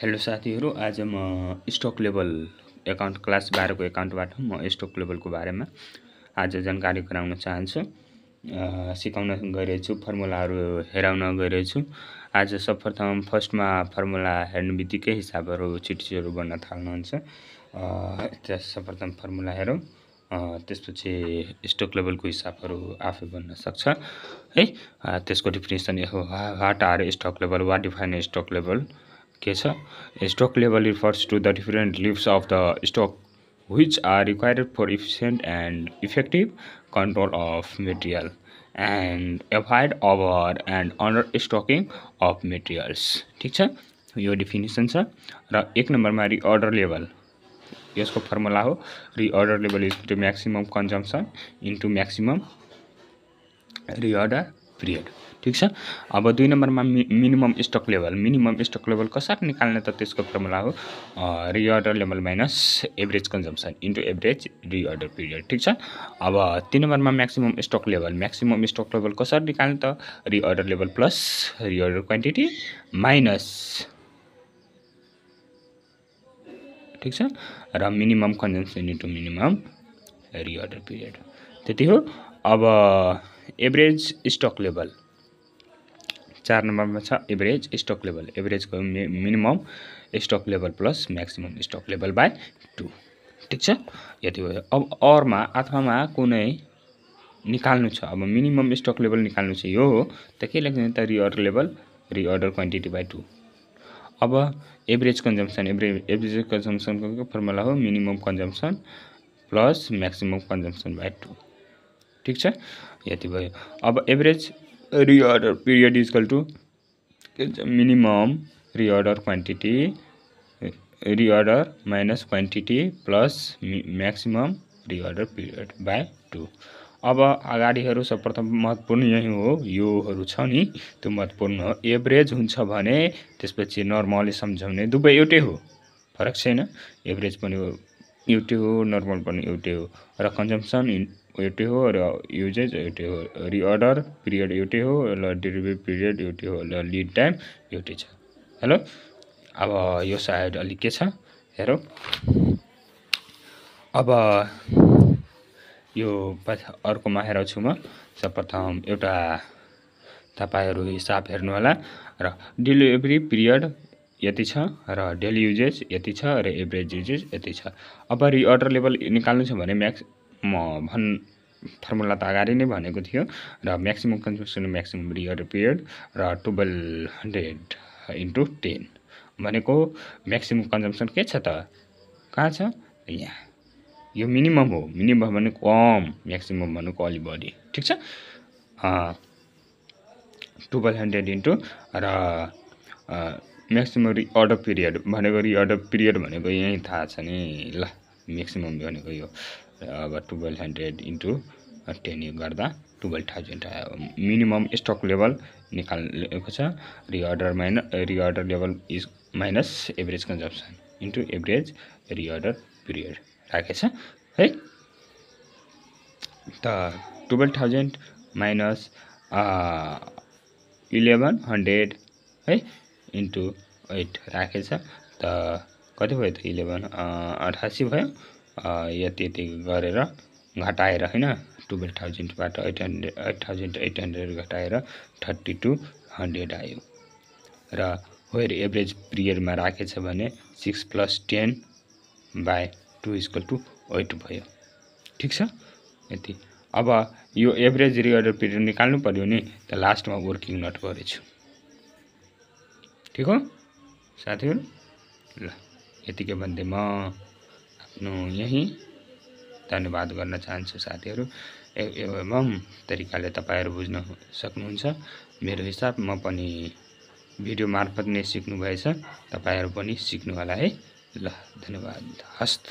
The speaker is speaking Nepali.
हेलो साथीहरू, आज म स्टक लेभल एकाउन्ट क्लास 12 को एकाउन्टबाट म स्टक लेभलको बारेमा आज जानकारी गराउन चाहन्छु। सिकाउन गइरहेछु, फर्मुलाहरू हेराउन गइरहेछु। आज सर्वप्रथम फर्स्टमा फर्मुला हेर्ने बित्तिकै हिसाबहरू छिटो बन्न थाल्नुहुन्छ। सर्वप्रथम फर्मुला हेरौँ, त्यसपछि स्टक लेभलको हिसाबहरू आफै बन्न सक्छ है। त्यसको डिफिनेसन हो, what are stock level, what define stock level के छ। Stock level refers to the different levels of the stock which are required for efficient and effective control of material and avoid over and under stocking of materials। ठीक छ, यो डिफिनेसन छ। र एक नम्बरमा रिअर्डर लेभल, यसको फर्मुला हो reorder level is to maximum consumption into maximum reorder period. ठीक छ। अब 2 नम्बरमा minimum stock level, minimum stock level कसरी निकाल्ने त त्यसको फर्मुला हो reorder level minus average consumption into average reorder period. ठीक छ। अब 3 नम्बरमा maximum stock level, maximum stock level कसरी निकाल्ने त reorder level plus reorder quantity minus, ठीक छ, र minimum consumption into minimum reorder period. त्यति हो। अब एभरेज स्टक लेभल 4 नम्बरमा छ एभरेज स्टक लेभल, एभरेजको minimum stock level plus maximum stock level by 2। ठीक छ, यति भयो। अब अरमा अथवामा कुनै निकाल्नु छ, अब मिनिमम स्टक लेभल निकाल्नु छ, यो हो त के लेख्ने त reorder level reorder quantity by 2। अब एभरेज कन्जम्सन, एभरेज कन्जम्सनको फर्मुला हो minimum consumption plus maximum consumption by 2। ठीक छ, यति भयो। अब average reorder period is equal to minimum reorder quantity reorder minus quantity plus maximum reorder period by 2। अब अगाडिहरू सर्वप्रथम महत्त्वपूर्ण यही हो, योहरू छ नि त्यो महत्त्वपूर्ण हो। एभरेज हुन्छ भने त्यसपछि नर्मली सम्झाउने दुवै एउटै हो, फरक छैन। एभरेज पनि एउटै हो, नर्मल पनि एउटै हो, र कन्जम्सन एउटै हो, र युजेज एउटै हो, रिअर्डर पिरियड एउटै हो, र डेलिभरी पिरियड एउटै हो, र लिड टाइम एउटै छ। हेलो, अब यो साइड अलिक के छ हेरौँ। अब यो अर्कोमा हेराउँछु म। सर्वप्रथम एउटा तपाईँहरू हिसाब हेर्नु होला, र डेलिभरी पिरियड यति छ, र डेली युजेज यति छ, र एभरेज युजेज यति छ। अब रिअर्डर लेभल निकाल्नु छ भने फर्मुला त अगाडि नै भनेको थियो, र maximum consumption maximum reorder period र 1200 इन्टु 10 भनेको म्याक्सिमम कन्जम्सन के छ त, कहाँ छ यहाँ, यो मिनिमम हो। मिनिमम भनेको कम, म्याक्सिमम भनेको अलि बढी। ठीक छ। 1200 इन्टु र म्याक्सिमम रिअर्डर पिरियड भनेको, रिअर्डर पिरियड भनेको यहीँ थाहा छ नि, ल म्याक्सिमम भनेको यो। अब 1200 इन्टु 10 गर्दा 12,000 आयो। मिनिमम स्टक लेभल निकालेको छ, reorder level is minus average consumption into average reorder period राखेछ है। त 12,000 माइनस 1100 है इन्टु 8 राखेछ, त कति भयो त 88 भयो। यति गरेर घटाएर होइन, 12,000बाट 8,800 घटाएर 3,200 आयो, र वेयर एभरेज पिरियडमा राखेछ भने 6 + 10 बाई 2 = 8 भयो। ठिक छ, यति। अब यो एभरेज रिअर्डर पिरियड निकाल्नु पर्यो नि, त लास्टमा वर्किङ नोट गरेछु। ठिक हो साथीहरू, ल यतिकै भन्दै म आफ्नो यही धन्यवाद गर्न चाहन्छु साथीहरू। एवं तरिकाले तपाईँहरू बुझ्न सक्नुहुन्छ मेरो हिसाब। म पनि भिडियो मार्फत नै सिक्नु भएछ, तपाईँहरू पनि सिक्नु होला है। ल धन्यवाद, हस्त।